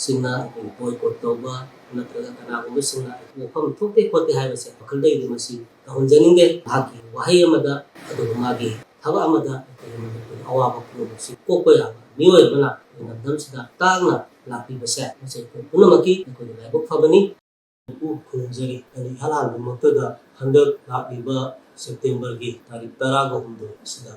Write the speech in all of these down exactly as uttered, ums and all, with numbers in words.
ꯁꯤꯡꯅ ꯑꯩꯈꯣꯏ boycott ꯇꯧꯕ ꯅꯠꯇ꯭ꯔꯒ ꯀꯅꯥꯒꯨꯝꯕꯁꯤꯡꯅ ꯑꯩꯈꯣꯏ ꯃꯐꯝ ꯊꯣꯛꯇꯦ ꯈꯣꯠꯇꯦ ꯍꯥꯏꯕꯁꯦ ꯋꯥꯈꯜꯗꯒꯤꯗꯤ ꯃꯁꯤ ꯇꯧꯍꯟꯖꯅꯤꯡꯗꯦ꯫ ꯃꯍꯥꯛꯀꯤ ꯋꯥꯍꯩ ꯑꯃꯗ ꯑꯗꯨꯒ ꯃꯥꯒꯤ ꯊꯕꯛ ꯑꯃꯗ ꯑꯩꯈꯣꯏꯒꯤ ꯃꯅꯤꯄꯨꯔꯒꯤ ꯑꯋꯥꯕ ꯄꯨꯝꯅꯃꯛꯁꯤ ꯀꯣꯛꯄ ꯌꯥꯕ ꯃꯤꯑꯣꯏ ꯑꯃꯅ ꯑꯩꯈꯣꯏ ꯂꯝꯗꯝꯁꯤꯗ ꯇꯥꯡꯅ ꯂꯥꯛꯄꯤꯕꯁꯦ ꯃꯁꯤ ꯑꯩꯈꯣꯏ ꯄꯨꯝꯅꯃꯛꯀꯤ ꯑꯩꯈꯣꯏꯒꯤ ꯂꯥꯏꯕꯛ ꯐꯕꯅꯤ꯫ ꯃꯄꯨ ꯈꯨꯔꯨꯝꯖꯔꯤ꯫ ꯑꯗꯨ ꯏꯍꯥꯟ ꯍꯥꯟꯕꯃꯛꯇꯗ ꯍꯟꯗꯛ ꯂꯥꯛꯂꯤꯕ ꯁꯦꯞꯇꯦꯝꯕꯔꯒꯤ ꯇꯥꯔꯤꯛ ꯇꯔꯥꯒ ꯍꯨꯝꯗꯣꯏ ꯑꯁꯤꯗ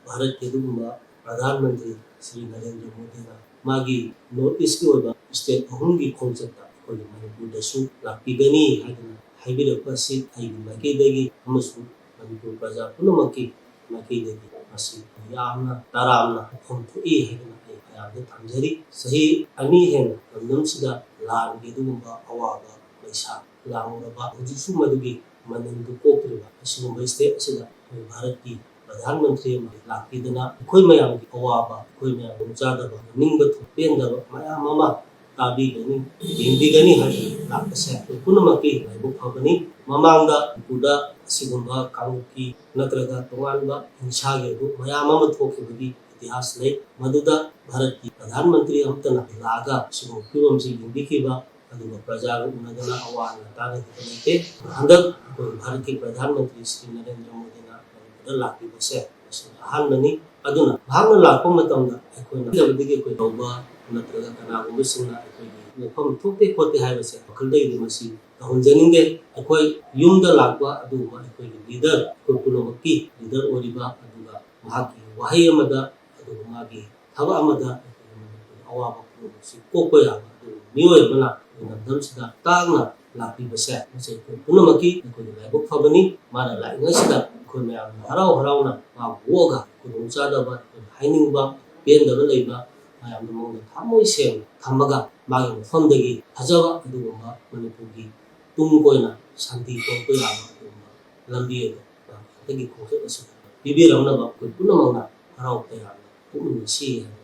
ꯚꯥꯔꯠꯀꯤ ꯑꯗꯨꯒꯨꯝꯕ ꯄ꯭ꯔꯙꯥꯟ ꯃꯟꯇ꯭ꯔꯤ ꯁ꯭ꯔꯤ ꯅꯔꯦꯟꯗ꯭ꯔ ꯃꯣꯗꯤꯅ ꯃꯥꯒꯤ North Eastꯀꯤ ꯑꯣꯏꯕ state ꯑꯍꯨꯝꯒꯤ ꯈꯣꯡꯆꯠꯇ ꯑꯩꯈꯣꯏꯒꯤ ꯃꯅꯤꯄꯨꯔꯗꯁꯨ ꯂꯥꯛꯄꯤꯒꯅꯤ ꯍꯥꯏꯗꯨꯅ ꯍꯥꯏꯕꯤꯔꯛꯄ ꯑꯁꯤ ꯑꯩꯒꯤ ꯃꯥꯏꯀꯩꯗꯒꯤ ꯑꯃꯁꯨꯡ ꯃꯅꯤꯄꯨꯔ ꯄ꯭ꯔꯖꯥ ꯄꯨꯝꯅꯃꯛꯀꯤ ꯃꯥꯏꯀꯩꯗꯒꯤ ꯃꯁꯤ ꯌꯥꯝꯅ ꯇꯔꯥꯝꯅ ꯃꯐꯝ ꯊꯣꯛꯏ ꯍꯥꯏꯗꯨꯅ ꯑꯩ ꯃꯌꯥꯝꯗ ꯊꯝꯖꯔꯤ꯫ ꯆꯍꯤ ꯑꯅꯤ ꯍꯦꯟꯅ ꯂꯝꯗꯝꯁꯤꯗ ꯂꯥꯟꯒꯤ ꯑꯗꯨꯒꯨꯝꯕ ꯑꯋꯥꯕ ꯃꯩꯁꯥ ꯂꯥꯡꯂꯨꯔꯕ ꯍꯧꯖꯤꯛꯁꯨ ꯃꯗꯨꯒꯤ ꯃꯅꯤꯜꯗꯨ ꯀꯣꯛꯇ꯭ꯔꯤꯕ ꯑꯁꯤꯒꯨꯝꯕ state ꯑꯁꯤꯗ ꯑꯩꯈꯣꯏ ꯚꯥꯔꯠꯀꯤ ꯄ꯭ꯔꯙꯥꯟ ꯃꯟꯇ꯭ꯔꯤ ꯑꯃ ꯂꯥꯛꯄꯤꯗꯅ ꯑꯩꯈꯣꯏ ꯃꯌꯥꯝꯒꯤ ꯑꯋꯥꯕ, ꯑꯩꯈꯣꯏ ꯃꯌꯥꯝ ꯈꯨꯗꯣꯡꯆꯥꯗꯕ, ꯅꯤꯡꯕ ꯊꯨꯡ ꯄꯦꯟꯗꯕ ꯃꯌꯥꯝ ꯑꯃ ꯇꯥꯕꯤꯒꯅꯤ, ꯌꯦꯡꯕꯤꯒꯅꯤ ꯍꯥꯏꯗꯨꯅ ꯂꯥꯛꯄꯁꯦ ꯑꯩꯈꯣꯏ ꯄꯨꯝꯅꯃꯛꯀꯤ ꯂꯥꯏꯕꯛ ꯐꯕꯅꯤ꯫ ꯃꯃꯥꯡꯗ ꯃꯅꯤꯄꯨꯔꯗ ꯑꯁꯤꯒꯨꯝꯕ ꯀꯥꯡꯂꯨꯞꯀꯤ ꯅꯠꯇ꯭ꯔꯒ ꯇꯣꯉꯥꯟꯕ ꯍꯤꯡꯁꯥꯒꯤ ꯑꯗꯨ ꯃꯌꯥꯝ ꯑꯃ ꯊꯣꯛꯈꯤꯕꯒꯤ ꯏꯇꯤꯍꯥꯁ ꯂꯩ꯫ ꯃꯗꯨꯗ ꯚꯥꯔꯠꯀꯤ ꯄ꯭ꯔꯙꯥꯟ ꯃꯟꯇ꯭ꯔꯤ ꯑꯃꯠꯇꯅ ꯂꯥꯛꯑꯒ ꯑꯁꯤꯒꯨꯝꯕ ꯐꯤꯕꯝꯁꯤ ꯌꯦꯡꯕꯤꯈꯤꯕ ꯑꯗꯨꯒ ꯄ꯭ꯔꯖꯥꯒ ꯎꯅꯗꯅ ꯑꯋꯥ ꯑꯅꯥ ꯇꯥꯅꯈꯤꯕ ꯂꯩꯇꯦ꯫ ꯍꯟꯗꯛ ꯑꯩꯈꯣꯏ ꯚꯥꯔꯠꯀꯤ ꯄ꯭ꯔꯙꯥꯟ ꯃꯟꯇ꯭ꯔꯤ ꯁ꯭ꯔꯤ ꯅꯔꯦꯟꯗ꯭ꯔ ꯃꯣꯗꯤꯅ ꯃꯅꯤꯄꯨꯔꯗ ꯂꯥꯛꯄꯤꯕꯁꯦ ꯃꯁꯤꯅ ꯑꯍꯥꯟꯕꯅꯤ꯫ ꯑꯗꯨꯅ ꯃꯍꯥꯛꯅ ꯂꯥꯛꯄ ꯃꯇꯝꯗ ꯑꯩꯈꯣꯏꯅ ꯄꯤꯗꯕꯗꯒꯤ ꯑꯩꯈꯣꯏ ꯇꯧꯕ ꯅꯠꯇ꯭ꯔꯒ ꯀꯅꯥꯒꯨꯝꯕꯁꯤꯡꯅ ꯑꯩꯈꯣꯏꯒꯤ ꯃꯐꯝ ꯊꯣꯛꯇꯦ ꯈꯣꯠꯇꯦ ꯍꯥꯏꯕꯁꯦ ꯋꯥꯈꯜꯗꯒꯤꯗꯤ ꯃꯁꯤ ꯇꯧꯍꯟꯖꯅꯤꯡꯗꯦ꯫ ꯑꯩꯈꯣꯏ ꯌꯨꯝꯗ ꯂꯥꯛꯄ ꯑꯗꯨꯒꯨꯝꯕ ꯑꯩꯈꯣꯏꯒꯤ leader, ꯑꯩꯈꯣꯏ ꯄꯨꯝꯅꯃꯛꯀꯤ leader ꯑꯣꯏꯔꯤꯕ ꯑꯗꯨꯒ ꯃꯍꯥꯛꯀꯤ ꯋꯥꯍꯩ ꯑꯃꯗ ꯑꯗꯨꯒ ꯃꯥꯒꯤ ꯊꯕꯛ ꯑꯃꯗ ꯑꯩꯈꯣꯏꯒꯤ ꯃꯅꯤꯄꯨꯔꯒꯤ ꯑꯋꯥꯕ ꯄꯨꯝꯅꯃꯛꯁꯤ ꯀꯣꯛꯄ ꯌꯥꯕ ꯑꯗꯨꯒꯨꯝꯕ ꯃꯤꯑꯣꯏ ꯑꯃꯅ ꯑꯩꯈꯣꯏ ꯂꯝꯗꯝꯁꯤꯗ ꯇꯥꯡꯅ ꯂꯥꯛꯄꯤꯕꯁꯦ ꯃꯁꯤ ꯑꯩꯈꯣꯏ ꯄꯨꯝꯅꯃꯛꯀꯤ ꯑꯩꯈꯣꯏꯒꯤ ꯂꯥꯏꯕꯛ ꯐꯕꯅꯤ꯫ ꯃꯥꯅ ꯂꯥꯛꯏꯉꯩꯁꯤꯗ ꯑꯩꯈꯣꯏ ꯃꯌꯥꯝꯅ ꯍꯔꯥꯎ ꯍꯔꯥꯎꯅ ꯃꯥꯕꯨ ꯑꯣꯛꯑꯒ ꯈꯨꯗꯣꯡꯆꯥꯗꯕ, ꯑꯩꯈꯣꯏꯅ ꯍꯥꯏꯅꯤꯡꯕ ꯄꯦꯟꯗꯕ ꯂꯩꯕ ꯃꯌꯥꯝꯗꯨ ꯃꯉꯣꯟꯗ ꯊꯃꯣꯏ ꯁꯦꯡꯅ ꯊꯝꯃꯒ ꯃꯥꯒꯤ ꯃꯐꯝꯗꯒꯤ ꯐꯖꯕ ꯑꯗꯨꯒꯨꯝꯕ ꯃꯅꯤꯄꯨꯔꯒꯤ ꯇꯨꯡ ꯀꯣꯏꯅ ꯁꯥꯟꯇꯤ ꯄꯨꯔꯛꯄ ꯌꯥꯕ ꯑꯗꯨꯒꯨꯝꯕ ꯂꯝꯕꯤ ꯑꯗꯨ ꯃꯍꯥꯛꯀꯤ ꯈꯣꯡꯆꯠ ꯑꯁꯤꯗ ꯄꯤꯕꯤꯔꯝꯅꯕ ꯑꯩꯈꯣꯏ ꯄꯨꯝꯅꯃꯛꯅ ꯍꯔꯥꯎ ꯇꯌꯥꯝꯅ ꯄꯨꯛꯅꯤꯡ ꯅꯨꯡꯁꯤ ꯍꯥꯏꯅ